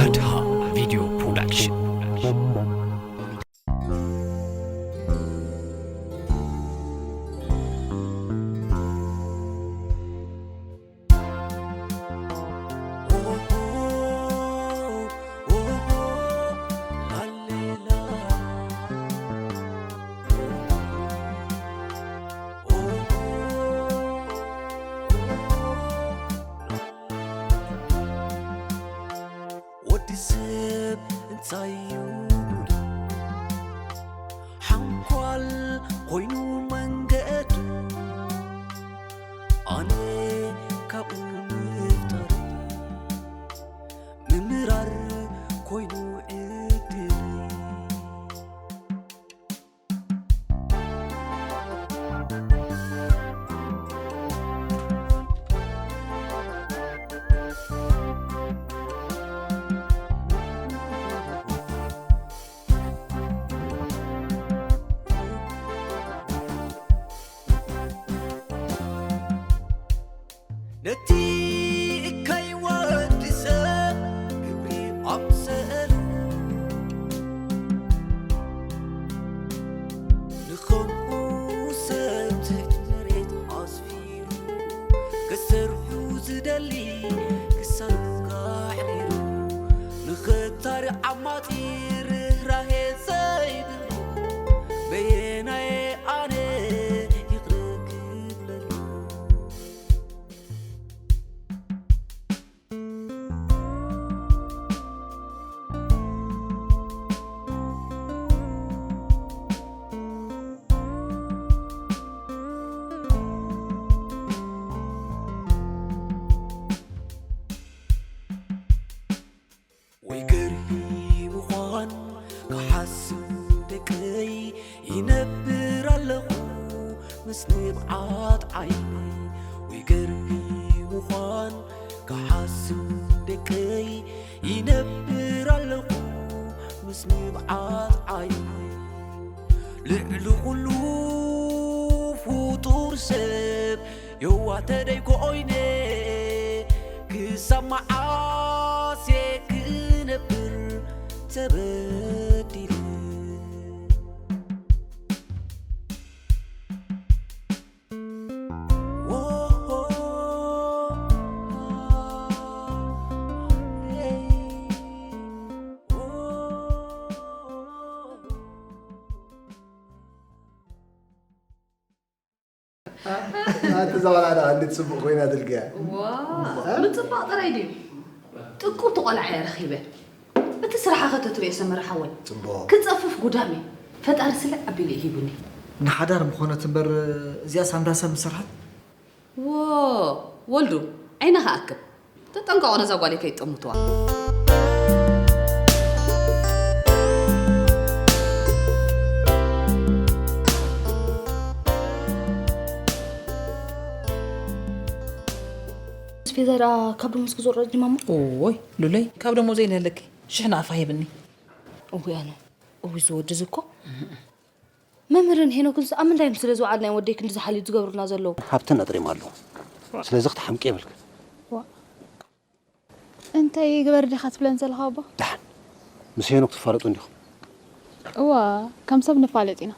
ኣድሃ ቪድዮ ፕሮዳክሽን። ወዲ ሰብ እንታይ እዩ ጉዱ? ሓንኳል ኮይኑ መንገዱ፣ ኣነ ካብኡ ምፍጣረይ፣ ምምራር ኮይኑ ዕድለይ። ነቲ እካይ ወዲ ሰብ ግብሪ ኣምሰሉ፣ ንኸምኡ ሰብ ትሕቲ መሬት ኣስፊሩ፣ ክሰርሑ ዝደሊ ክሳዱ ኣሕሪሩ፣ ንኸታሪ ዓማጺ ርህራሄ ዘይብሉ፣ በየናየ ኣነ ይቕረ ክብለሉ? ወይ ገርሂ ምዃን ክሓስብ ደቀይ፣ ይነብር ኣለኹ ምስ ንብዓት ዓይነይ። ወይ ገርሂ ምዃን ክሓስብ ደቀይ፣ ይነብር ኣለኹ ምስ ንብዓት ዓይነይ። ልዕሊ ኩሉ ፍጡር ሰብ የዋህ ተደይ ኮይነ፣ ክሳብ መዓስ እየ ክነብር ተበዲለ? ኣቲ እዛ ቆልዓ ደኣ እንዴት ጽቡቕ ኮይና ትልክያ። ዋው፣ ምጽባቕ ጥራይ ድዩ? ጥቁርቲ ቆልዓ እየ ረኺበ። እቲ ስራሓ ከተትርእዮ ሰመረ ሓወይ። ጽቡቕ። ክጸፍፍ ጉዳም እዩ። ፈጣሪ ስለ ኣቢሉ እዩ ሂቡኒ። ንሓዳር ምኾነት እምበር እዚኣ ሳንዳ ሰብ ምሰርሓት? ዎ፣ ወልዱ፣ ዓይንኻ ኣክብ። ተጠንቀቑ፣ ነዛ ጓለይ ከይጠምትዋ። ኣስቤዛ ደኣ ካብ ደሞዝ ክዝወር ዲማሞ? ኦይ፣ ሉለይ፣ ካብ ደሞዘይ ልህለኪ፣ ሽሕ ናቕፋ ሂብኒ። እውይ ኣነ፣ እውይ ዝወዲ እዚ እኮ። መምህርን ሄኖክንስ ኣብ ምንታይ እዮም ስለ ዝወዓልና እዮም ወደይ ክንዲ ዝሓልዩ ዝገብሩና ዘለዉ? ሃብተን ኣጥሪም ኣለዉ። ስለዚ ክትሓምቂ የብልክን። ዋ። እንታይ ግበር ዲኻ ትብለን ዘለኻ ኣቦ? ደሓን። ምስ ሄኖክ ትፋለጡ እንዲኹም። እዋ፣ ከም ሰብ ንፋለጥ ኢና።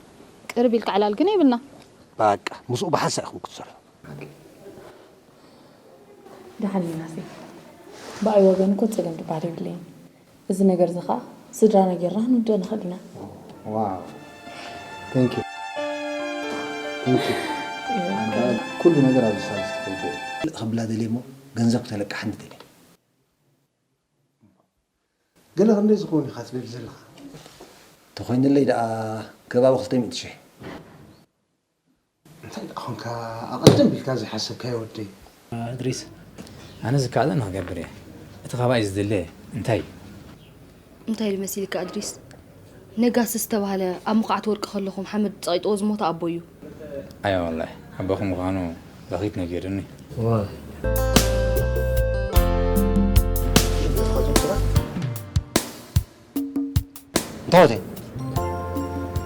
ቅርብ ኢልካ ዕላል ግን የብልና። በቃ፣ ምስኡ ብሓንሳእ ኢኹም ክትሰርሑ። ደሓን ኢና ሴፍ። ብኣይ ወገን እኮ ጸገም ዝበሃል የብለይን። እዚ ነገር እዚ ኸኣ ስድራና ጌርና ክንውድኦ ንኽእል ኢና። ዋው። Thank you። Thank you። ኣነ ኩሉ ነገር ኣብዚ ሳልስቲ ከውድኦ እየ። ክብላ ደልየ እሞ ገንዘብ ክተለቅሓኒ ደልየ። ገለ ክንደይ ዝኸውን ኢኻ ትደሊ ዘለኻ? ተኾይንለይ ደኣ ከባቢ ክልተ ሚእቲ ሽሕ። እንታይ ደኣ ኾንካ ኣቐድም ኢልካ ዘይሓሰብካዮ ወደይ? እድሪስ፣ ኣነ ዝከኣለኒ ክገብር እየ። እቲ ካባይ ዝድለ እንታይ እዩ? እንታይ ኢሉ መሲልካ እድሪስ? ነጋሲ ዝተባህለ ኣብ ምኹዓት ወርቂ ከለኹም ሓመድ ጸቒጥዎ ዝሞተ ኣቦ እዩ። ኣያ ወላሂ፣ ኣቦኹም ምዃኑ በኺት ነጊሩኒ። ዋይ። እንታይ ወደይ?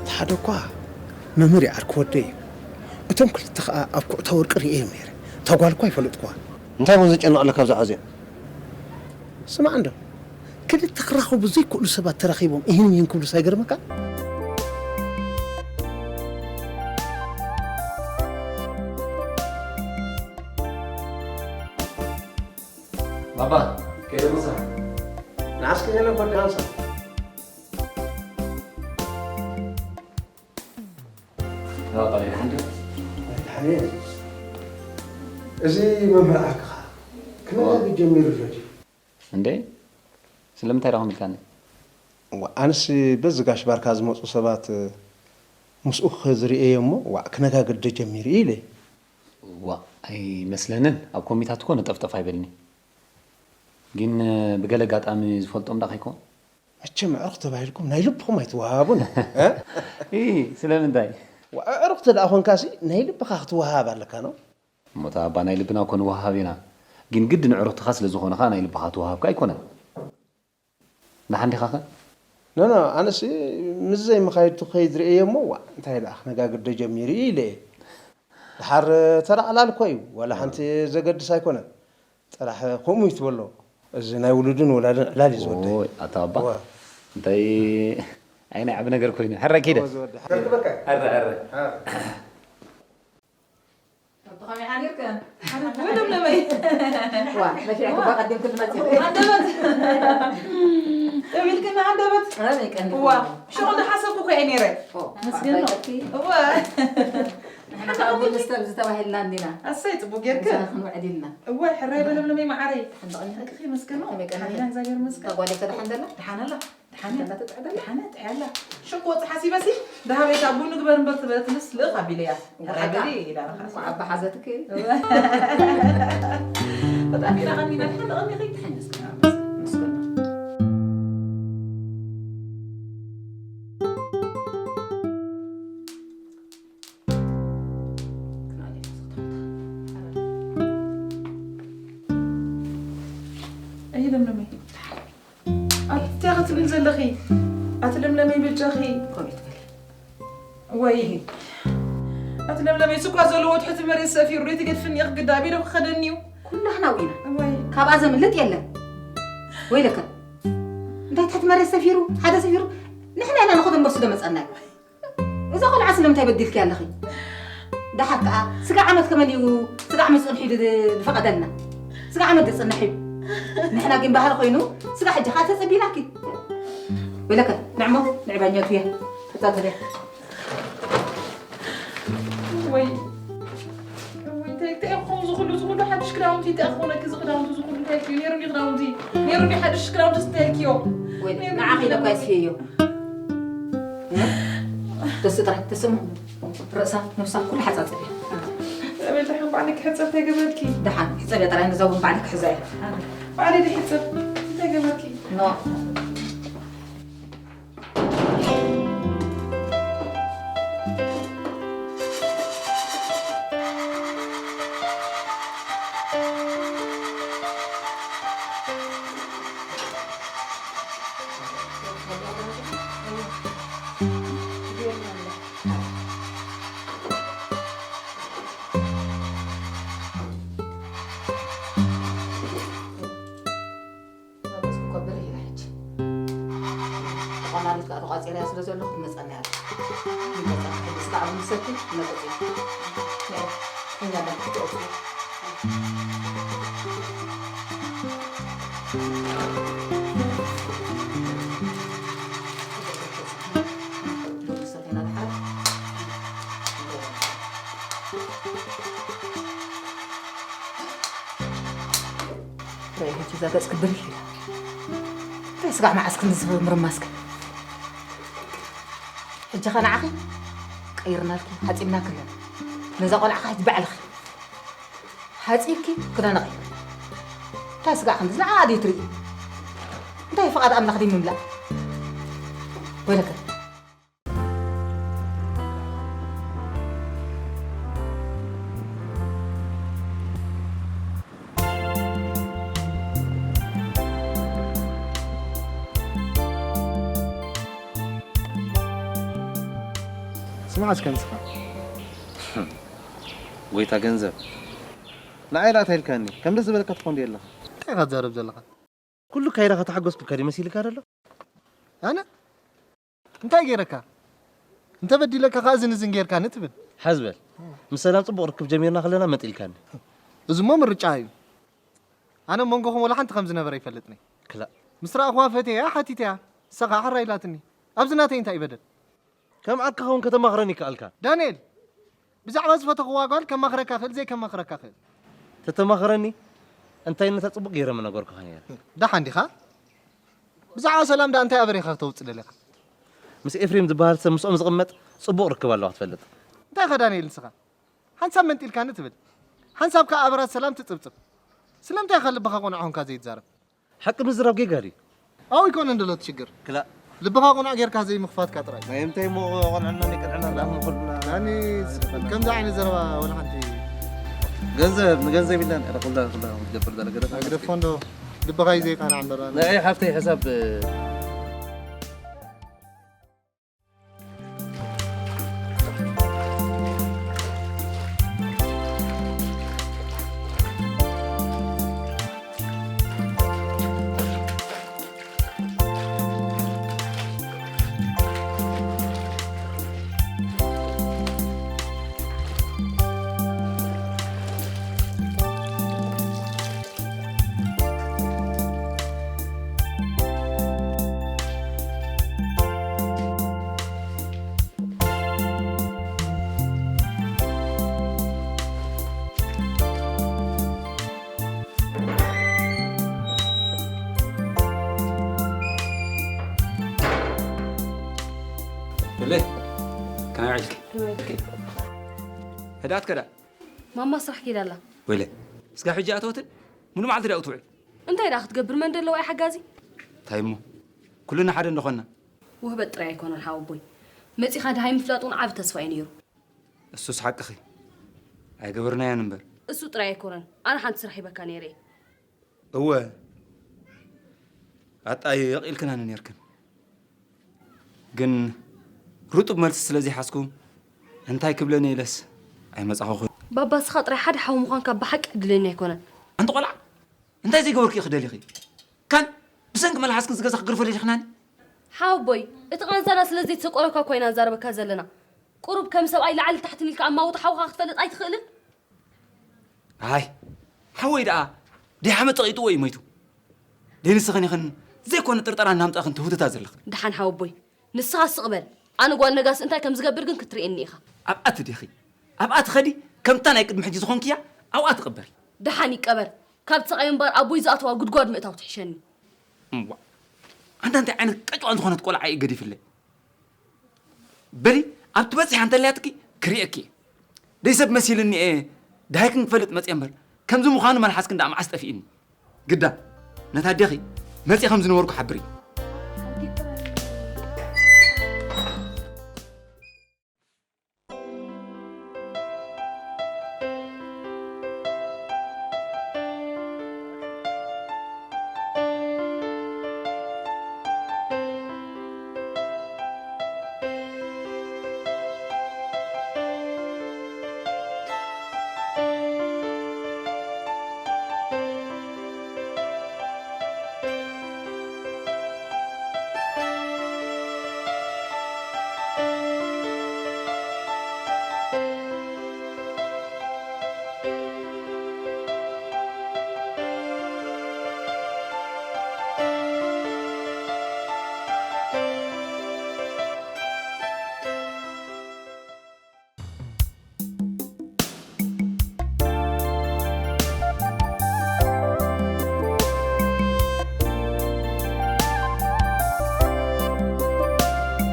እቲ ሓደ እኳ መምህር ይዓርክ ወደይ እዩ። እቶም ክልተ ኸኣ ኣብ ኩዕታ ወርቂ ርእየዮም ነይረ። እታ ጓል እኳ ኣይፈለጥኩዋ። እንታይ እሞ ዘጨንቕ ኣለካ ብዛዕባ እዚኣ? ስማዕ እንዶ፣ ክልተ ክራኸቡ ዘይክእሉ ሰባት ተራኺቦም ይህን ይህን ክብሉስ ኣይገርመካን? ባባ፣ ከይደ ምሳ። ንዓስከ ገለ ጓደኛ ምሳ። ባባ፣ ደሓን ዶ? ደሓን እየ። እዚ መምህር ዓርክኻ ክነጋግር ጀሚሩ ኣሎ ድዩ? እንዴ? ስለምንታይ ዳኹም ኢልካኒ? ዋ፣ ኣነስ በዚ ጋሽ ባርካ ዝመጹ ሰባት ምስኡ ክዝርእየ እሞ፣ ዋእ፣ ክነጋግር ዶ ጀሚሩ ኢለ። ዋእ፣ ኣይመስለንን። ኣብ ኮሚታት እኮ ነጠፍጠፍ ኣይበልኒ። ግን ብገለ ኣጋጣሚ ዝፈልጦም ዳ ከይኮን? መቸም ኣዕሩኽ ተባሂልኩም ናይ ልብኹም ኣይትወሃሃቡን፣ እ? ኢ፣ ስለምንታይ? ዋእ፣ ኣዕሩኽ ተደኣ ኾንካሲ ናይ ልብኻ ክትወሃሃብ ኣለካ ነው። እሞ እታ ኣባ ናይ ልብና እኮ ንወሃሃብ ኢና። ግን ግድን ኣዕሩኽትኻ ስለ ዝኾንኻ ናይ ልብኻ ትወሃሃብካ ኣይኮነን። ደሓን ዲኻኸ? ኖ፣ ኖ፣ ኣነሲ ምስ ዘይመኻይድቱ ከይድ ርእየ እሞ፣ ዋእ፣ እንታይ ደኣ ክነጋግር ዶ ጀሚሩ ኢለ እየ። ደሓር ተራ ዕላል እኮ እዩ፣ ዋላ ሓንቲ ዘገድስ ኣይኮነን። ጥራሕ ከምኡ እዩ ትበሎ። እዚ ናይ ውሉድን ወላድን ዕላል እዩ ዝወደይ። ኦይ፣ ኣታ ኣባ። እወ። እንታይ፣ ኣይ ናይ ዓቢ ነገር ኮይኑ። ሕራይ ኪደ። እወ፣ ዝወደይ። ሕራይ ክበካ። ሕራይ፣ ሕራይ። ሕራይ። ከመይ ሓዲርክን? ሓዲርክን ለምለመይ? ዋ፣ ነፊዕኩ ዋ። በቐዲምክን መጺኹ። ሃንደበት። ጥዕም ኢልክን ሃንደበት። ኣበይ ቀኒኹ? ዋ፣ ሽዑ እንዳሓሰብኩ እኮ እየ ነይረ። ኦ፣ መስገን ነው። ኣባይ ቀቲ። እወ። ንሕና ከዓ ቡን ንስተ ኣብዚ ተባሂልና እንዲና። ኣሰይ፣ ጽቡቅ ጌርክን። ምሳና ክንውዕድ ኢልና። እወ፣ ሕራይ በል ለምለመይ መዓረይ። ሓንደቕ ኒኺ? ሓንደቕ ኪ መስገን ነው። ከመይ ቀኒኹ? ሓሊና እግዚኣብሔር ይመስገን። ተጓደይ ከ ደሓን ደላ? ደሓን ኣላ። ደሓን ኣላ ትጥዕደላ? ደሓን ጥዕያ ኣላ። ሽኮ ወጽእ ሓሲበሲ፣ ደሃበይ ካብ ቡን ንግበር እምበር ትበትንስ ልእኽ ኣቢለያ። እዋ፣ ሕራይ በሊ ኢላ ረኻሲ። እኳ ኣባ ሓዘትኪ። በጣም ኢና ቀኒና፣ ድሓን ዶ ቀኒኺ? ድሓን ንስከና፣ ንስከና። ኣይ ለምለመይ። ኣቲ እንታይ ኢኺ ትብሊ ዘለኺ? ኣቲ ለምለመይ በጃኺ። ኮሜት በሊ። ወይ። ኣቲ ለምለመይ፣ ስኳ ዘለዎ ትሕቲ መሬት ሰፊሩ፣ ደይ ትገድፍኒ ኢኺ ግዳ፣ ኣበይ ዶ ክኸደኒ እዩ? ኩላህና ውኢና። ወይ። ካብኣ ዘምልጥ የለን። ወይለከ። እንታይ ትሕቲ መሬት ሰፊሩ? ሓደ ሰፊሩ? ንሕና ኢና ንኸዶ እምበር እሱ ዶ መጸና እዩ? እዛ ቆልዓ ስለምንታይ በዲልኪ ኣለኺ? ደሓር ከኣ ስጋ ዓመት ከመን እዩ ስጋ ዓመት ጽንሑ ኢሉ ዝ-፣ ዝፈቐደልና? ስጋ ዓመት ዝጽንሕ እዩ። ንሕና ግን ባህሊ ኮይኑ ስጋ ሕጂ ከኣ ተጸቢናኪ። ወይለከ ንዕሞ ንዕባኛቱ እያ። ተጻጸርያ። ወይ፣ ወይ፣ እንታይ፣ እንታይ ክኸውን ዝኹሉ፣ ዝኹሉ ሓድሽ ክዳውንቲ እንታይ ክኾነኪ፣ እዚ ክዳውንቲ ዝኹሉ እንታይ እዩ? ነይሩኒ ክዳውንቲ፣ ነይሩኒ ሓድሽ ክዳውንቲ እንታይ ኢልክዮ? ወይ፣ ነይሩኒ ንዓኺ ኢለ እኮ ክዳውንቲ። ኣስፍየዮ። እ? ደስ ጥራይ፣ ደስ እሞ። ርእሳ፣ ነብሳ፣ ኩሉ ሓጻጽር እያ። ኣቤል፣ ደሓን ባዕለይ ክሕጸብ እንታይ ገበርኪ? ደሓን፣ ሕጸብያ ጥራይ፣ ነዛ እውን ባዕለይ ክሕዛ እያ። ባዕለይ ድሕጸብ እንታይ ገበርኪ? ኖ። መበስኩ ከብርህ ኢላ ሕጂ። ተቆናኒት ከኣ ተቋጺረያ ስለ ዘለኹ ትመጸና እያ። ትመጸና ሕጂ ስጋዕ ብምሰቲ ትመጸት እያ። ነይ፣ እኛ ደም ክትወጽኡ። ሰቲና ድሓር። ራይ ሕጂ እዛ ገጽ ክብርህ ኢላ። እንታይ ስጋዕ መዓስ ክንዲ ዝህብ ምርማስከ? ሕጂ ኸ ንዓኺ ቀይርናልኪ፣ ሓጺብናኪ ኣለና። ነዛ ቆልዓ ኸ ሕጂ ባዕልኺ ሓጺብኪ ክዳና ቀይር። እንታይ ስጋዕ ክንዲ ንዓኣ ድዩ ትርኢ? እንታይ ፍቓድ ኣምላኽ ድዩ ምምላእ? ወይለከ። ስማዕ እስከ ንስኻ። ጎይታ ገንዘብ። ንዓይ ላታ ኢልካኒ። ከምዚ ዝበለካ ትኾን ድየ ኣለኻ? እንታይ ኢኻ ትዛረብ ዘለኻ? ኩሉ ካይዳ ከተሓጎስኩካ ድዩ መሲልካ ዘሎ? ኣነ እንታይ ገይረካ? እንተበዲለካ ከኣ ዝንዝን ጌርካኒ ትብል። ሓዝ በል። ምስ ሰላም ጽቡቕ ርክብ ጀሚርና ከለና መጥ ኢልካኒ። እዚሞ ምርጫ እዩ። ኣነ መንጎኹም ወላ ሓንቲ ከም ዝነበረ ይፈልጥኒ። ክላእ። ምስ ረኣኹዋ ፈትየያ ሓቲተያ። ንሳ ከኣ ሕራይ ኢላትኒ። ኣብዚ ናተይ እንታይ በደል? ከም ዓርካ ኸውን ከተማኽረኒ ይከኣልካ። ዳንኤል፣ ብዛዕባ ዝፈተኽዋ ጓል ከማኽረካ ክእል ዘይከማኽረካ ክእል። ተተማኽረኒ እንታይነታ ጽቡቕ ገይረ ምነገርኩኻ ነይረ። ደሓን ዲኻ? ብዛዕባ ሰላም ደኣ እንታይ ኣበሬኻ ክተውጽእ ደሊኻ? ምስ ኤፍሬም ዝበሃል ሰብ ምስኦም ዝቕመጥ ጽቡቕ ርክብ ኣለዋ ክትፈልጥ። እንታይ ኢኻ ዳንኤል ንስኻ? ሓንሳብ መንጢልካኒ ትብል። ሓንሳብ ከኣ ኣበራት ሰላም ትጽብጽብ። ስለምንታይ ኢኻ ልብኻ ቆንዖ ኾንካ ዘይትዛረብ? ሓቂ ምዝራብ ጌጋ ድዩ? ኣብኡ ኣይኮነን ዘሎ እቲ ሽግር። ክላእ። ልብኻ ቁኑዕ ጌርካ ዘይምኽፋትካ ጥራይ። ናይ እንታይ እሞ ቆንዕና ናይ ቅንዕና ደኣ እሞ ኩልና ናኒ ከምዚ ዓይነት ዘረባ ወላ ሓንቲ ገንዘብ ንገንዘብ ኢልና ኧረ ኩላ ኩላ ክትገብር ዘለ ገለ ግደፎ እንዶ ልብኻ እዩ ዘይቃናዕ እምበር ኣነ ናይ ሓፍተይ ሕሳብ በለ፣ ከመይ ውዒልኪ? ከመይ ውዒልኪ? ህድኣት ከዳ? ማማ ስራሕ ከይዳ ኣላ። ወይለ፣ እስጋ ሕጂ ኣተወትን? ሙሉ መዓልቲ ዳኣ ትውዕል? እንታይ ደኣ ክትገብር? መን ደለዋ እዩ ሓጋዚ? እንታይ እሞ? ኩልና ሓደ እንዶ ኾንና። ውህበት ጥራይ ኣይኮነን ሓወቦይ። መጺኻ ደሃይ ምፍላጥ እውን ዓቢ ተስፋ እዩ ነይሩ። እሱስ ሓቅኺ። ኣይገበርናዮን እምበር። እሱ ጥራይ ኣይኮነን። ኣነ ሓንቲ ስራሕ ሂበካ ነይረ እየ። እወ። ኣጣይቕ ኢልክናኒ ነይርክን። ግን ርጡብ መልሲ ስለ ዘይሓዝኩ እንታይ ክብለኒ ኢለስ ኣይመጻኹኹን። ባባ፣ ንስኻ ጥራይ ሓደ ሓው ምዃንካ ብሓቂ ዕድለኛ ኣይኮነን። ኣንቲ ቆልዓ፣ እንታይ ዘይገበርኩ ኢኺ ደሊኺ? ካን ብሰንኪ መልሓስክን ዝገዛ ክግርፎ ደሊኽናኒ? ሓወቦይ፣ እቲ ቃንዛና ስለ ዘይተሰቆረካ እኮ ኢና ንዛረበካ ዘለና። ቁሩብ ከም ሰብኣይ ላዕሊ ታሕትን ኢልካ ኣማውታ ሓውኻ ክትፈልጥ ኣይትኽእልን? ኣይ፣ ሓወይ ደኣ ደይሓመ ጸቒጥዎ እዩ ሞይቱ። ደይ ንስኽን ኢኽን ዘይኮነ ጥርጠራ እናምጻእኽን ትህውትታ ዘለኽን። ደሓን ሓወቦይ፣ ንስኻ ስቕ በል። ኣነ ጓል ነጋሲ እንታይ ከም ዝገብር ግን ክትርእየኒ ኢኻ። ኣብኣ ትደኺ፣ ኣብኣ ትኸዲ፣ ከምታ ናይ ቅድሚ ሕጂ ዝኾንክያ ኣብኣ ትቕበሪ። ደሓን ይቀበር። ካብ ሰቓይ እምበር ኣቦይ ዝኣተዋ ጉድጓድ ምእታው ትሕሸኒ። እምቧ፣ ኣንታ እንታይ ዓይነት ቀጭዋን ዝኾነት ቆልዓ እዩ ገዲፍለይ። በሊ ኣብቲ በጺሓ እንተልያትኪ ክርእየኪ እየ። ደይ ሰብ መሲልኒ እየ ደሃይክን ክፈልጥ መጽየ እምበር ከምዚ ምዃኑ መልሓስክን ደኣ መዓስ ጠፊእኒ። ግዳ ነታ ኣዴኺ መጽየ ከም ዝነበርኩ ሓብሪ።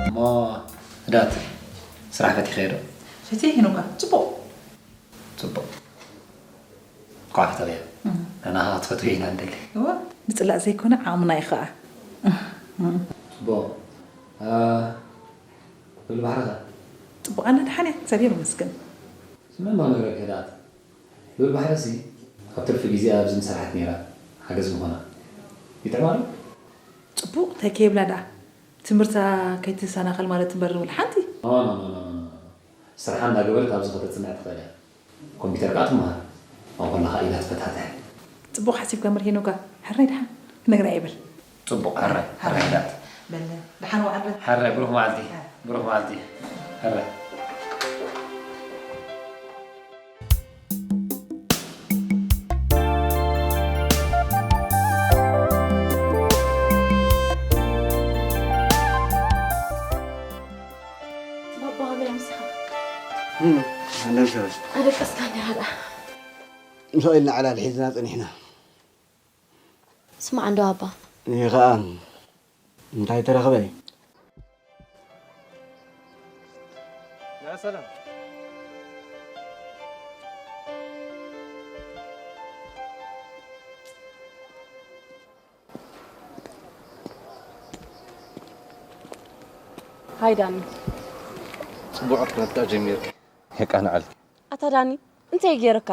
እሞ ህዳት ስራሕ ፈቲኸዮ ዶ? ፈትየ ሄኖካ፣ ጽቡቕ። ጽቡቕ። እንኳዕ ፈተኽዮ። እም። ንሕና ኸዓ ክትፈትዎ ኢና ንደሊ። እወ፣ ምጽላእ ዘይኮነ ዓቕምና እዩ ኸዓ። እም። ጽቡቕ። እ፣ ልዑል ባሕሪ ኸ? ጽቡቕ ኣላ፣ ደሓን እያ፣ እግዚኣብሔር ይመስገን። ስምዕማ ነግረኪ ህድኣት። ልዑል ባሕሪ ሲ ኣብ ትርፊ ግዜኣ ኣብዚ ምሰርሓት ነይራ፣ ሓገዝ ምኾና። ይጥዕማ ዶ? ጽቡቕ፣ እንታይ ከይብላ ደኣ። ትምህርታ ከይትሰናኸል ማለት እምበር፣ ወላ ሓንቲ። ኖ፣ ኖ፣ ኖ፣ ኖ፣ ኖ፣ ኖ። ስርሓ እንዳገበረት ኣብዚ ከተጽንዕ ትኽእል እያ። ኮምፒተር ከኣ ትመሃር። ኣብ ከለኻ ኢዳ ትፈታትሕ። ጽቡቕ ሓሲብካ መምህር ሄኖካ። ሕራይ ደሓን። ክነግራ ይብል። ጽቡቕ፣ ሕራይ፣ ሕራይ ዳት። በል፣ ደሓን ወዓል በል። ሕራይ፣ ብሩኽ መዓልቲ፣ ብሩኽ መዓልቲ። ሕራይ። ባባ ከመይ ኣምስኻ? ኣለምሰበስ ኣደቀስካኒ ሃላ። ምስ ኢልና ዕላል ሒዝና ጸኒሕና። ስማዕ እንዶ ኣባ። እኔ ኸኣ እንታይ ተረኽበ? ሰላም። ሃይ ዳኒ። ጽቡቕ ክትመጣ ጀሚርኪ። የቃንዓልኪ። ኣታ ዳኒ፣ እንታይ ገይርካ?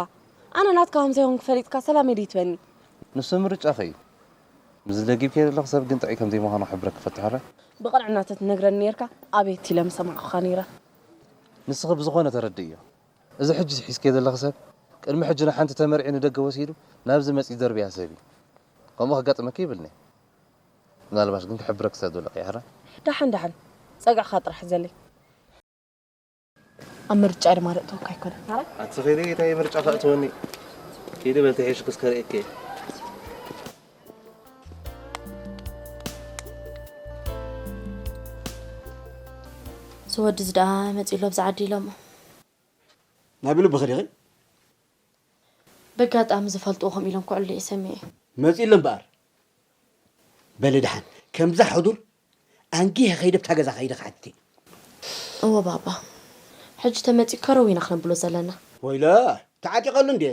ኣነ ናትካ ከም ዘይኮንኩ ፈሊጥካ ሰላም ኢለ ይትበኒ። ንሱ ምርጫኺ እዩ። ምስ ደጊብኪ ዘለኹ ሰብ ግን ጥዑይ ከም ዘይምዃኑ ክሕብረኪ ፈትሐረ። ብቕንዕና ተትነግረኒ ነይርካ ኣቤት ኢለ ምሰማዕኩኻ ነይረ። ንስኺ ብዝኾነ ተረድእዮ። እዚ ሕጂ ሒዝኪ ዘለኺ ሰብ ቅድሚ ሕጂ ንሓንቲ ተመርዒ ንደገ ወሲዱ ናብዚ መጺኡ ደርብያ ሰብ እዩ። ከምኡ ከጋጥመኪ ይብልኒ። ምናልባሽ ግን ክሕብረኪ ሰብ ደሎ ቀያሕራ። ደሓን ደሓን፣ ጸግዕኻ ጥራሕ ዘለይ። ኣብ ምርጫ ድማ ርእተወካ ኣይኮነን። ኣቲ ኸይደ እንታይ ምርጫ ከእትወኒ? ኪዲ በልቲ ሒሽክስ ከርእየኪ። እዚ ወዲ እዚ ደኣ መፂኡ ኣሎ ኣብዚ ዓዲ ኢሎሞ። ናብ ልብኺ ዲኺ? በጋጣሚ ዝፈልጥዎ ከምኡ ኢሎም ክዕሉ እየ ሰሚዐ። መፂኡ ኣሎ እምበኣር። በሊ ደሓን ከምዛ ሕዱር ኣንጊሀ ከይደ ብታ ገዛ ከይደ ክሓትት እየ። እወ ባባ፣ ሕጂ ተመፂኡ ከረው ኢና ክነብሎ ዘለና። ወይለ ተዓጢቐሉ እንዴ?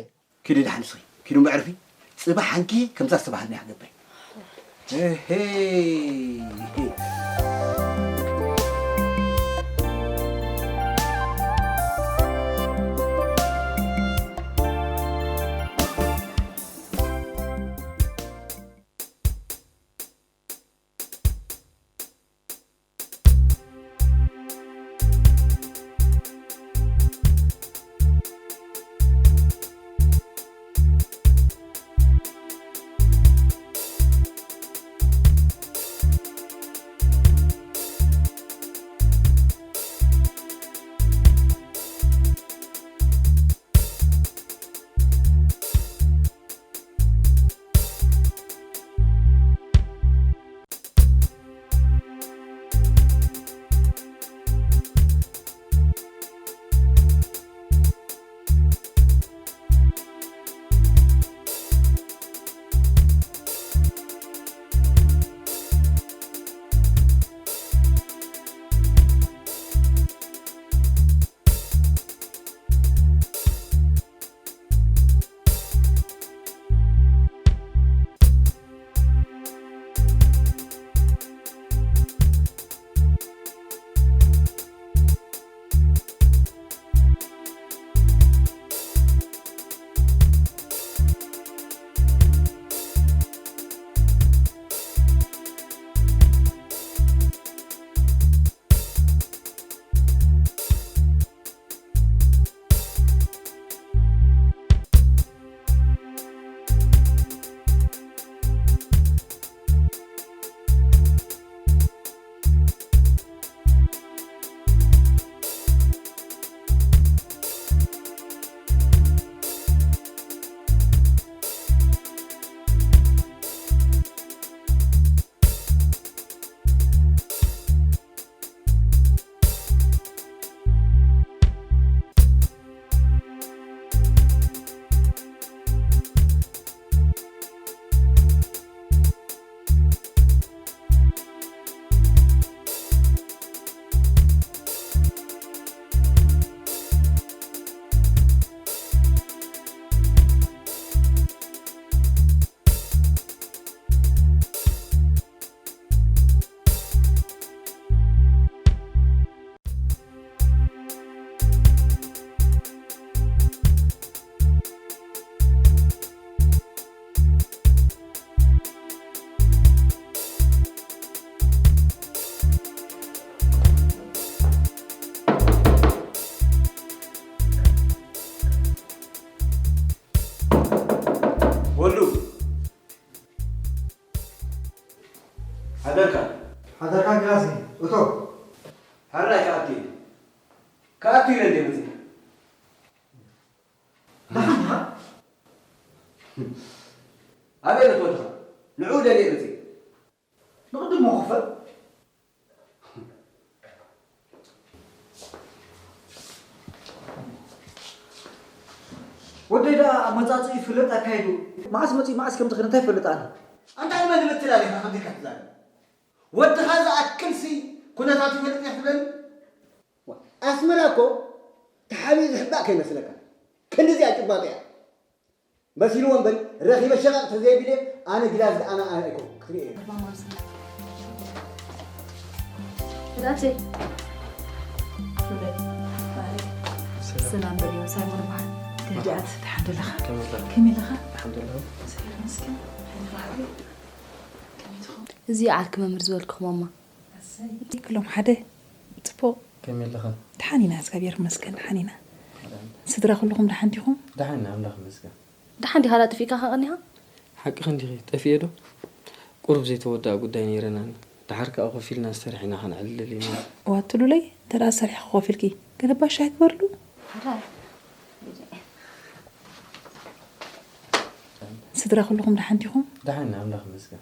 ኪዲ ደሓን ንስኺ ኪዱ ብዕርፊ ጽባሕ ኣንጊሀ ከምዛ ዝተባህልና ክገብር። እሄ። ኣበይ ነትወድኻ? ንዑ ደልየ መፅእ። ንቕድሞ ክፈል። ወደይ ደኣ ኣመጻጽኡ ይፍለጥ ኣካይዱ። መዓስ መጺኡ መዓስ ከም ዝኸደ እንታይ ይፈልጥ ኣነ? ኣንታ ንመን ንምትላል ኢኻ ከምዚ ኢልካ ትዛረብ? ወድኻ ዝኣክልሲ ኩነታት ይፈልጥ እየ ክትብለኒ? ኣስመራ እኮ ተሓቢኡ ዝሕባእ ከይመስለካ። ክንድዚኣ ጭባጥ እያ። መሲልዎ እምበር ረኺበ ሸቓቕ ተዘየቢለ ኣነ ግዳዝ ኣነ ኣነ ኣይኮንኩ ክትርኢ እየ። ህዳሴ። ሰላም በልዮ፣ ሳይሞን በሃል። ህድኣት፣ ደሓን ደለኻ? ከመይ ኣለኻ? ከመይ ኣለኻ? ኣልሓምዱሊላህ። ሰላም መስኪን። ከመይ ትኸውን? እዚ ዓርኪ መምህር ዝበልክኹም እማ። ኣሰይ። ኩሎም ሓደ። ጽቡቕ። ከመይ ኣለኽን? ደሓን ኢና፣ እግዚኣብሔር ይመስገን፣ ደሓን ኢና። ደሓን። ስድራ ኩልኹም ደሓን ዲኹም? ደሓን ኢና፣ ኣምላኽ ይመስገን። ደሓን ዲኻ? ደኣ ጠፊእካ ከ ቀኒኻ? ሓቅኽን ዲኺ? ጠፊኤ ዶ? ቁሩብ ዘይተወድኣ ጉዳይ ነይረናኒ። ደሓር ከኣ ኮፍ ኢልና ዝተርሕ ኢና ከነዕልል ኢና። ዋትሉለይ፣ እንተ ደኣ ሰሪሕኺ ኮፍ ኢልኪ፣ ገለ ባሻ ኣይግበርሉ። ሓራይ። ስድራ ኩልኹም ደሓን ዲኹም? ደሓን ኢና፣ ኣምላኽ ይመስገን።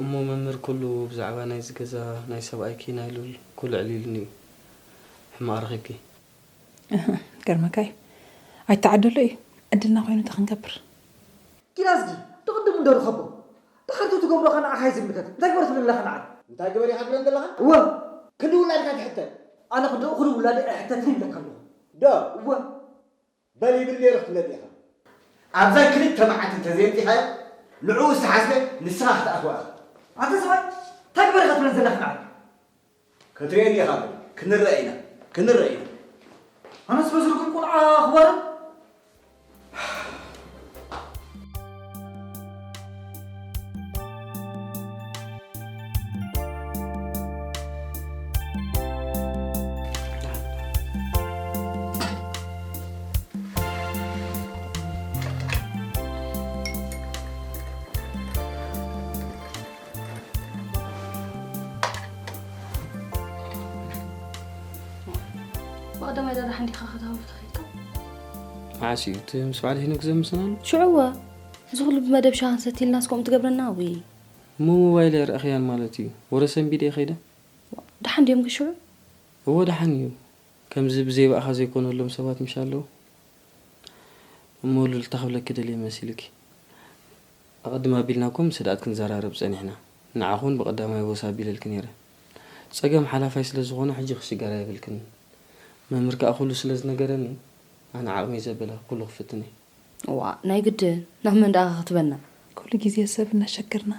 እሞ መምህር ኩሉ ብዛዕባ ናይዚ ገዛ ናይ ሰብኣይኪ ናይ ሉል ኩሉ ኣዕሊሉኒ እዩ። ሕማቕ ረኺብኪ? እህ፣ ገርመካ እዩ። ኣይተዓደሎ እዩ። ዕድልና ኮይኑ እንታይ ክንገብር? ኪዳዝጊ፣ ትቕድም እንዶ ርኸቦ። ድሓር ትገብሮ ኸ ንዓኻ ይዝምልከት። እንታይ ግበር ትብል ኣለኻ ንዓይ? እንታይ ግበር ኢኻ ትብለን ዘለኻ? እወ። ክንዲ ውላድካ ትሕተት። ኣነ ክንዲ እኹል ውላደይ ኣይሕተትን ይብለካ ኣለኹ። ዶ? እወ። በል ይብል ነይሩ ክትብለኒ ኢኻ። ኣብዛ ክልተ መዓልቲ እንተዘየምጺኻዮ፣ ንዕኡ ዝተሓስበ ንስኻ ክትኣትዋ ኢኻ። ኣንታ ሰብኣይ፣ እንታይ ግበር ኢኻ ትብለን ዘለኻ ንዓይ? ክትርእየኒ ኢኻ በል። ክንረአ ኢና። ክንረአ ኢና። ኣነስ በዚ ርኩም ቁልዓ ክዋረድ? ብቐዳማይ ደረጃ እንዲኻ ከተሃውፍ ተኸይድካ? መዓስ እዩ እቲ ምስ በዓል ሄኖክ ዘምስናሉ? ሽዑ እወ። እዚ ኩሉ ብመደብ ሻሂ ክንሰቲ ኢልናስ ከምኡ ትገብረና? ውይ። እሞ ሞባይለይ ኣይረኣኽያን ማለት እዩ። ወረ ሰንቢደ እየ ከይደ። ደሓን ድዮም ግን ሽዑ? እወ ደሓን እዩ። ከምዚ ብዘይ ብኣኻ ዘይኮነሎም ሰባት ምሽ ኣለዉ። እሞ ሉል እንታይ ክብለኪ ደልየ መሲልኪ? ኣቐድም ኣቢልና እኮ ምስ ህድኣት ክንዘራረብ ጸኒሕና። ንዓኹን ብቐዳማይ ወስ ኣቢለልኪ ነይረ። ጸገም ሓላፋይ ስለ ዝኾነ ሕጂ ክሽገር ኣይብልክን። መምህር ከኣ ኩሉ ስለ ዝነገረኒ ኣነ ዓቕመይ ዘበለ ኩሉ ክፍትን እየ። እዋ፣ ናይ ግድን፣ ናብ መን ደኣ ክትበና? ኩሉ ግዜ ሰብ እናሸገርና፣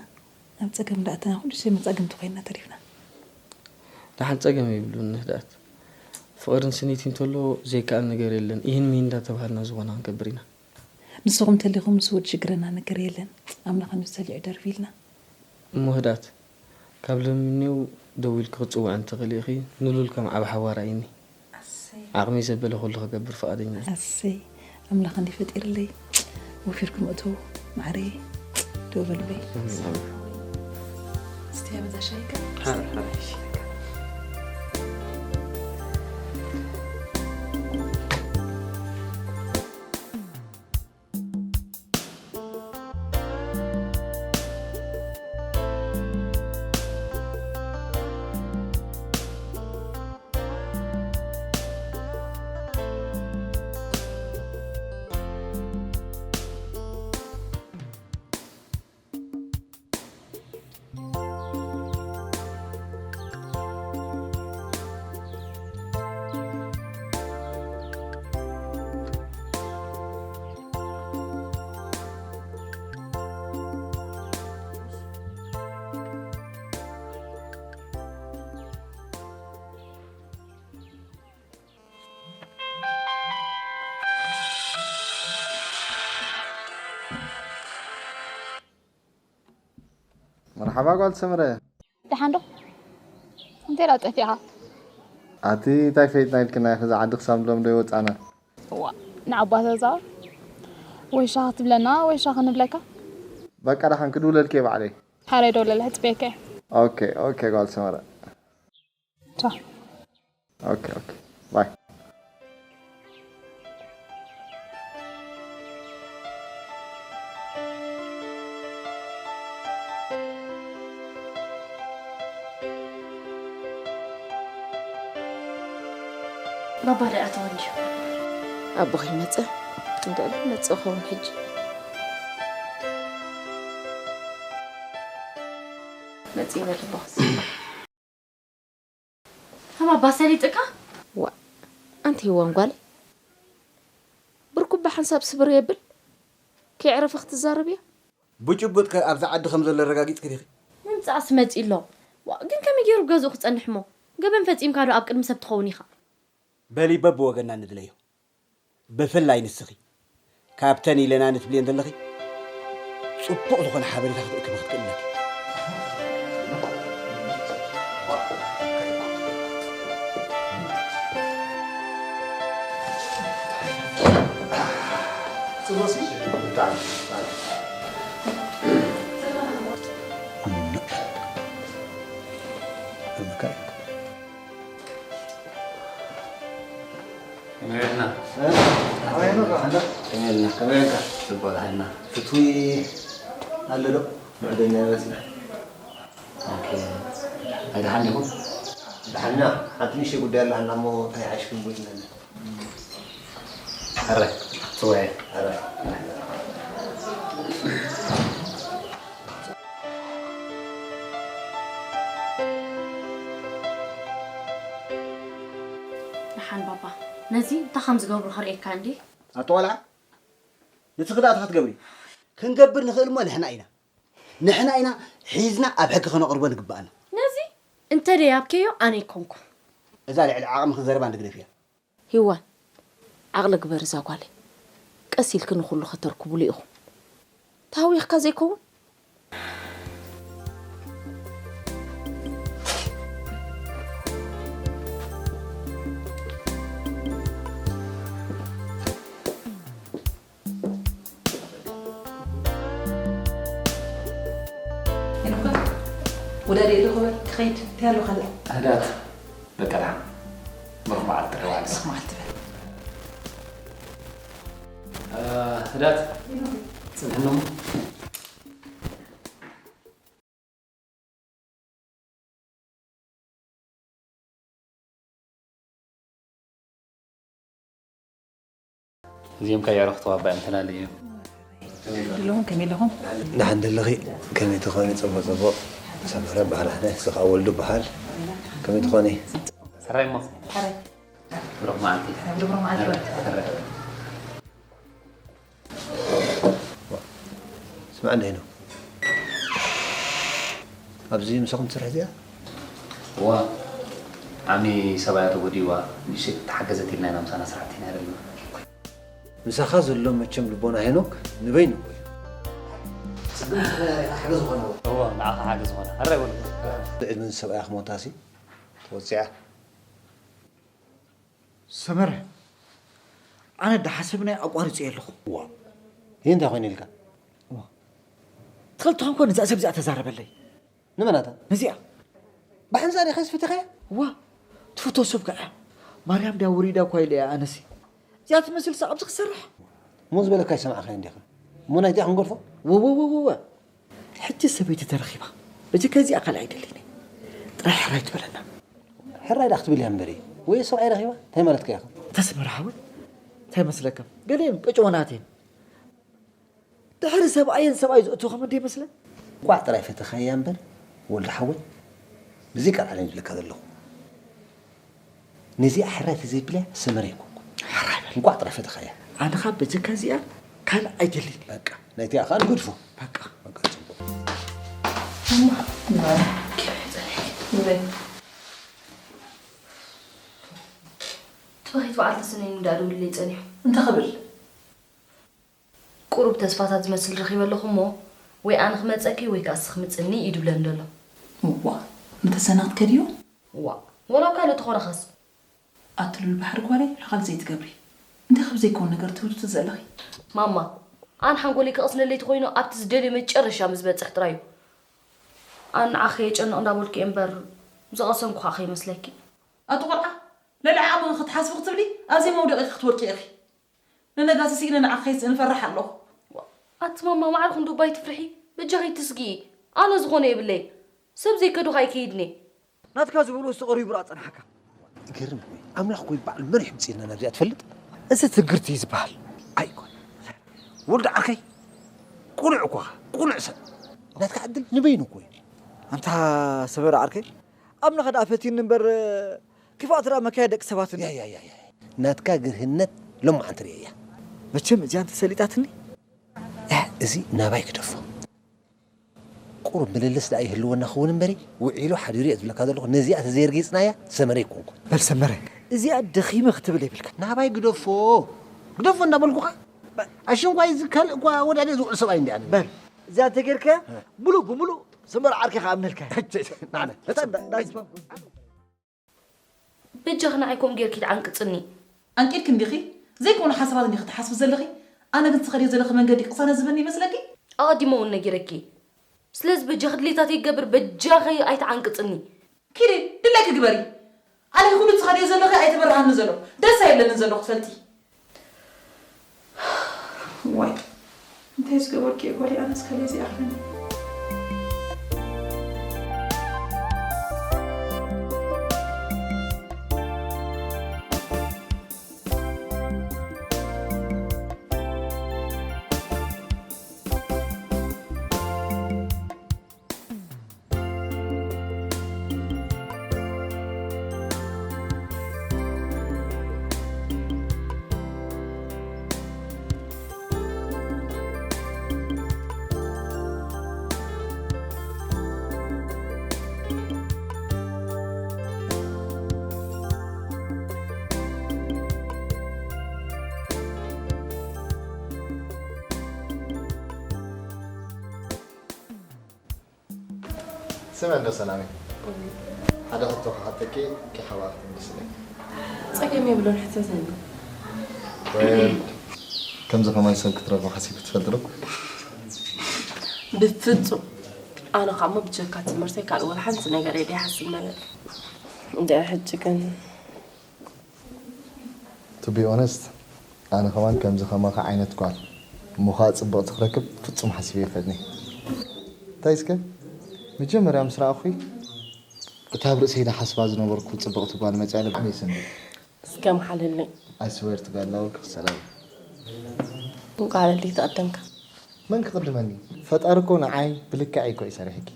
ናብ ጸገም እንዳእተና፣ ኩሉ ግዜ መጻግምቲ ኮይንና ተሪፍና። ደሓን ጸገም የብሉን ንህድኣት። ፍቕርን ስኒት እንተሎ ዘይከኣል ነገር የለን። ይህን ሚሂን እንዳተባሃልና ዝኾነ ክንገብር ኢና። ንስኹም ተሊኹም ንሱ ወዲ ሽግረና ነገር የለን። ኣምላኽ ንሱ ተሊዑ ደርፊ ኢልና። እሞ ህድኣት፣ ካብ ሎሚ ንየው ደዊልኪ ክትጽውዕኒ ትኽእሊ ኢኺ። ንሉል ከም ዓቢ ሓዋ ርኣይኒ። ኣሰይ። ዓቕመይ ዘበለ ኩሉ ክገብር ፍቓደኛ እየ። ኣሰይ፣ ኣምላኽ እንዲ ፈጢርለይ። ወፊርኩም እተው፣ ማዕረይ። ደው በልበይ። ኣሜን። እስቲ በዛ ሻይካ። ሓ-፣ ሓ-፣ መርሓባ ጓል ሰመረ። ደሓን ዶ? እንታይ ደኣ ጠፊእኻ? ኣቲ እንታይ ፈይጥና ኢልክና ኢኺ፣ እዛ ዓዲ ክሳብ ሎሚ ዶ ይወጻና? እዋ፣ ንዓባ ተዛወር። ወይ ሻሂ ክትብለና ወይ ሻሂ ክንብለካ። በቃ ደሓን ክድውለልኪ እየ ባዕለይ። ሓራይ ደውለለ፣ ሕጽበየካ እየ። ኦኬ፣ ኦኬ ጓል ሰመረ። ቻው። ኦኬ፣ ኦኬ። ባይ። ኣባ ደኣ ተወልዩ። ኣቦኺ መጸ? እንድዕሊ መጸ ኸውን ሕጂ። መጺ በል ኣቦኽስ። ከም ኣባ ሰሊጥካ? ዋ፣ ኣንቲ ሂዋን ጓለይ። ብርኩባ ሓንሳብ ስብር የብል። ከየዕረፈ ክትዛረብ እያ። ብጭቡጥ ከ ኣብዛ ዓዲ ከም ዘሎ ኣረጋጊጽኪ ዲኺ? ምምጻእስ መጺኡ ኣሎ። ዋ፣ ግን ከመይ ገይሩ ገዝኡ ክጸንሕ እሞ? ገበን ፈጺምካ ዶ ኣብ ቅድሚ ሰብ ትኸውን ኢኻ? በሊ በብወገንና ንድለዮ። ብፍላይ ንስኺ። ካብተን ኢለና ንትብልየን ዘለኺ ጽቡቕ ዝኾነ ሓበሬታ ክትእክቢ ክትክእሊ ኣለኪ። ጽቡቕ እስኪ? ብጣዕሚ፣ ብጣዕሚ። እምካ። ከመይ ውዒልና? እ? ከመይ ውዒልና? ከመይ ውዒልካ? ጽቡቕ ደሓንና። ፍትዊ ኣሎ ዶ? ምዕደኛ ይበጽሕ። ኦኬ። ኣይ፣ ደሓን ዲኹም? ደሓንና። ሓንቲ ንእሽተይ ጉዳይ ኣለሃና እሞ እንታይ ይሓይሽ ክንብል ኢልና። ሕራይ፣ ጽውዒ። ሕራይ። ደሓን ባባ፣ ነዚ እንታይ ከም ዝገብሩ ከርእየካ እንዴ? ኣቶ ቆልዓ፣ ነቲ ክዳእቲ ክትገብሪ። ክንገብር ንኽእል እሞ ንሕና ኢና። ንሕና ኢና ሒዝና ኣብ ሕጊ ከነቕርቦ ንግባኣና። ነዚ እንተ ደያብከዮ ኣነ ኣይኮንኩን። እዛ ልዕሊ ዓቕምኺ ዘረባ ንግደፍያ። ሂዋን፣ ዓቕሊ ግበሪ እዛ ጓለይ። ቀስ ኢልኪ ንኹሉ ከተርክቡሉ ኢኹም። ተሃዊኽካ ዘይከውን? ወዳደ ኢሉ ክበል ክኸይድ እንታይ ኣሎ ካልእ? ኣዳት በቃ ደሓን። ብሩኽ በዓል ጥሪ ዋዕል። ብሩኽ በዓል ትበል። እ፣ ህዳት ጽንሕኖም። እዚኦም ከየዕረኽቱ ኣባ እዮም ተላለዩ። ድለኹም ከመይ ኣለኹም? ደሓን ደለኺ? ከመይ ትኾኒ? ጽቡቕ ጽቡቕ። ሰመረ በዓል ኣነ፣ ንስኻ ወልዱ በዓል። ከመይ ትኾኒ? ሕራይ እሞ። ሕራይ። ብሩኽ መዓልቲ። ብሩኽ መዓልቲ። ሕራይ። ስማዕ እንደ ሄኖክ፣ ኣብዚ ምሳኹም ትሰርሕ እዚኣ? እዋ፣ ዓሚ ሰብኣያ ተጎዲእዋ፣ ንእሽተይ ተሓገዘት ኢልና ኢና ምሳና ስራሕቲ ኢና ዘለና። ምሳኻ ዘሎ መቸም ልቦና ሄኖክ ንበይኑ እኮ እዩ። ጽቡቕ ሓገዝ ዝኾነ። እዋ፣ ንዓኻ ሓገዝ ዝኾነ። ሕራይ በሉ። ዕድመ ሰብኣያ ክሞታሲ ተወጺዓ። ሰመረ፣ ኣነ ዳሓሰብናዮ ኣቋሪጸዮ ኣለኹ። ዋ፣ ይህ እንታይ ኮይኑ ኢልካ? ዋ፣ ትኽእል ተኾንኮ ነዛ ሰብ እዚኣ ተዛረበለይ። ንመናታ? ነዚኣ። ብሓንሳእ ዲኻስ ፈቲኻያ? ዋ፣ ትፈትዎ ሰብ ከኣ። ማርያም ድያ ወሪዳ እኳ ኢለ እያ ኣነሲ። እዚኣ ትመስል ሳቕ ኣብዚ ክሰርሕ? እሞ ዝበለካ ይሰማዕኻዮ እንዲኻ። እሞ ናይቲኣ ክንገድፎ? ወ፣ ወ፣ ወ፣ ወ፣ ወ። ሕጂ ሰበይቲ ተረኺባ። በጀካ እዚኣ ካልእ ኣይደልን እየ። ጥራይ ሕራይ ትበለና። ሕራይ ደኣ ክትብል እያ እምበሪ። ወይ ሰብኣይ ረኺባ? እንታይ ማለትካ ኢኻ? ተስመራ ሓወይ፣ እንታይ መስለካ? ገሊኦም ቅጭወናት እዮም። ድሕሪ ሰብኣየን ሰብኣይ ዝእትዉ ከመ እንደ ይመስለን? እንቋዕ ጥራይ ፈተኻያ እምበር፣ ወልደ ሓወይ፣ ብዘይ ቃል ዓለም ዝብለካ ዘለኹ። ነዚኣ ሕራይ ተዘይብልያ ሰመረ ኣይኮንኩን። ሕራይ በል። እንቋዕ ጥራይ ፈተኻያ። ኣነ ኸኣ በጀካ እዚኣ ካልእ ኣይደልን። በቃ፣ ናይቲኣ ኸኣ ንገድፎ። በቃ። በቃ፣ ጽቡቕ። እማ፣ ንበይ። ትበኺት በዓል ተስነይኒ እንዳደውልለይ ጸኒሑ። እንታይ ክብል? ቁሩብ ተስፋታት ዝመስል ረኺበ ኣለኹ እሞ፣ ወይ ኣነ ክመጸኪ ወይ ከኣ እስኺ ምጽኒ እዩ ድብለኒ ደሎ። እዋ፣ ምተሰናኽት ከድዮ? እዋ፣ ወላ ካልእ ተኾነኸስ? ኣቲ ሉል ባሕሪ ጓለይ፣ ሓኻል ዘይትገብሪ። እንታይ ካብ ዘይከውን ነገር ትውትቲ ዘለኺ? ማማ፣ ኣነ ሓንጎለይ ክቕስነለይ ተኾይኑ ኣብቲ ዝደልዮ መጨረሻ ምስ በጽሕ ጥራይ እዩ። ኣነ ንዓኺ የጨንቕ እንዳበልኩ እየ እምበር፣ ዝቐሰንኩ ኸኣ ከይመስለኪ። ኣቲ ቆልዓ፣ ልዕሊ ዓቕምኺ ክትሓስቢ ክትብሊ፣ ኣብ ዘይመውደቒ ክትወድቂ ኢኺ። ንነጋሲ ስኢነ ንዓኺ ከይስእን እፈርሕ ኣለኹ። ኣቲ ማማ፣ ማዕረ ክንዲ እባ ኣይትፍርሒ። በጃኺ ኣይትስግኢ። ኣነ ዝኾነ የብለይ። ሰብ ዘይከዱ ከኣ ኣይከይድን እየ። ናትካ ዝበሉ ውስጥ ቀሪቡ ርኣ ጸንሓካ። ገርም እኮ እዩ። ኣምላኽ እኮ እዩ በዓል መሪሕ ምጽእና ናብዚኣ ትፈልጥ? እዚ ትግርቲ እዩ ዝበሃል። ኣይኮን። ወልዲ ዓርከይ፣ ቁኑዕ እኮ ኢኻ፣ ቁኑዕ ሰብ። ናትካ ዕድል ንበይኑ እኮ እዩ። ኣንታ ሰበራ ዓርከይ፣ ኣምላኽ ደኣ ፈትዩኒ እምበር፣ ክፋት ደኣ መካየዲ ደቂ ሰባት እንዶ። ያ፣ ያ፣ ያ፣ ያ። ናትካ ግርህነት ሎማዓንቲ ርእየያ። መቸም እዚኣ እንተሰሊጣትኒ። ያ፣ እዚ ናባይ ክደፎ። ቁሩብ ምልልስ ደኣ ይህልወና ክውን እምበሪ፣ ውዒሉ ሓዲሩ እየ ዝብለካ ዘለኹ። ነዚኣ ተዘይርጊጽናያ ሰመረ ኣይኮንኩን። በል ሰመረ፣ እዚኣ ደኺመ ክትብል የብልካ። ናባይ ግደፎ፣ ግደፎ እንዳበልኩኻ። ኣሽንኳይ እዚ ካልእ እኳ ወዳደ ዝውዕል ሰብኣይ እንዲኣ። በል፣ እዚኣ እንተጌርካያ፣ እ። ሙሉእ ብሙሉእ ሰመረ ዓርከይ ክኣምነልካ እየ። ናዕለ። እታ እንዳ-፣ እንዳ-፣ በጃኺ ንዓይ ከምኡ ጌርኪ ትዓንቅጽኒ። ኣንቂድኪ እንዲኺ? ዘይኮነ ሓሳባት እንዲኺ ትሓስቢ ዘለኺ? ኣነ ግን ትኸድዮ ዘለኺ መንገዲ ቅሳነት ዝበኒ ይመስለኪ? ኣቐዲመ እውን ነጊረኪ። ስለዚ በጃኺ ድሌታተይ ክገብር በጃኺ ኣይትዓንቅጽኒ። ኪዲ፣ ድሌኪ ግበሪ። ኣነ ኩሉ ትኸድዮ ዘለኺ ኣይተበርሃኒ ዘሎ። ደስ ኣይብለንን ዘሎ ክትፈልጢ። ዋይ፣ እንታይ ዝገበርኩ እየ ጓለይ? ኣነስ ከለዚ ኣኽለኒ። ስምዒ እንዶ ሰላመይ፣ ሓደ ሕቶ ክሓተኪ፣ ከይሓባእኺ ትምልስለይ። ጸገም የብሉን፣ ሕተተኒ። ወል፣ ከምዚ ከማይ ሰብ ክትረኽቢ ሓሲብኪ ትፈልጢ ዶ? ብፍጹም። ኣነ ኸኣ እሞ ብጀካ ትምህርተይ ካልእ ወላ ሓንቲ ነገር እየ ዘይሓስብ ነበር። እንድዒ ሕጂ ግን To be honest፣ ኣነ ከማን ከምዚ ከማኻ ዓይነት ጓል እሞ ኸኣ ጽብቕቲ ክረክብ ፍጹም ሓሲበ ኣይፈልጥን እየ። እንታይ እስከ መጀመርያ ምስ ረኣኹኺ እታ ኣብ ርእሰይ ዝሓስባ ዝነበርኩ ጽብቕቲ ጓል መጺኣ ኢለ ብዓቢየ ሰንቢደ። እስከ መሓለለይ። I swear to God፣ ላወልኩ ሰላም። እንቋዕ ለሊት ተቐደምካ። መን ክቕድመኒ? ፈጣሪ እኮ ንዓይ ብልክዐይ እኮ እዩ ሰሪሕኪ።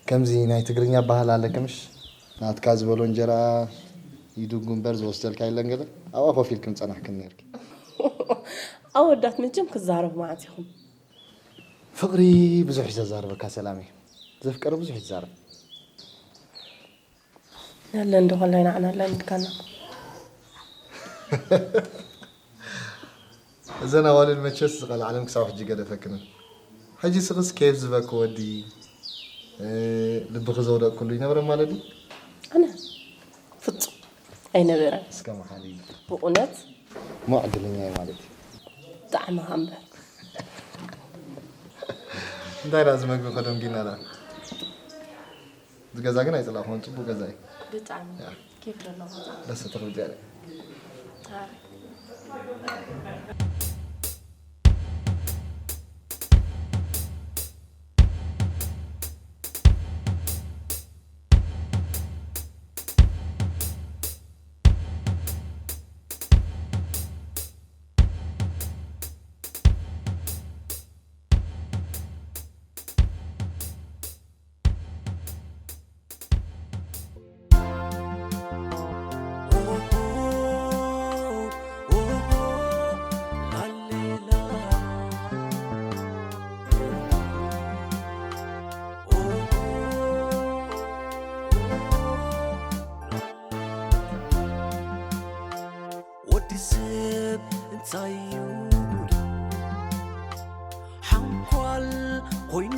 ከምዚ ናይ ትግርኛ ኣበሃህላ ኣለኪ ምሽ? ናትካ ዝበሎ እንጀራ ይድጉ እምበር ዝወስደልካ የለን ገለ ኣብኣ ኮፍ ኢልኪ ምጸናሕክን ነርኪ። ኣወዳት መቸም ክዛረቡ መዓት ኢኹም። ፍቕሪ ብዙሕ እዩ ዘዛርበካ ሰላመይ። ዘፍቀረ ብዙሕ እዩ ዝዛረብ። ያለ እንዶ ከላይ ንዓና ኣላሚድካና። እዘን ኣዋልድ መቸስ ዝቐልዓለን ክሳብ ሕጂ ገደፈክንን። ሕጂ ስኽስ ኬፍ ዝበኪ ወዲ፣ እ፣ ልብኺ ዘውደቕክሉ ይነበረ ማለት ድዩ? ኣነ ፍጹም ኣይነበረን። እስከ መሓሊ። ብእውነት? እሞ ዕድለኛ እየ ማለት እዩ። ብጣዕሚ እምበር። እንታይ ደኣ እዚ መግቢ ከደንጉና ደኣ? እዚ ገዛ ግን ኣይጸላእኩዎን፣ ጽቡቕ ገዛ እዩ። ብጣዕሚ ያ። ኬፍ ዘለዎ ገዛ። ደስ ትብል ገዛ። ኣረ። ወዲ ሰብ እንታይ እዩ ጉዱ? ሓንኳል ኮይኑ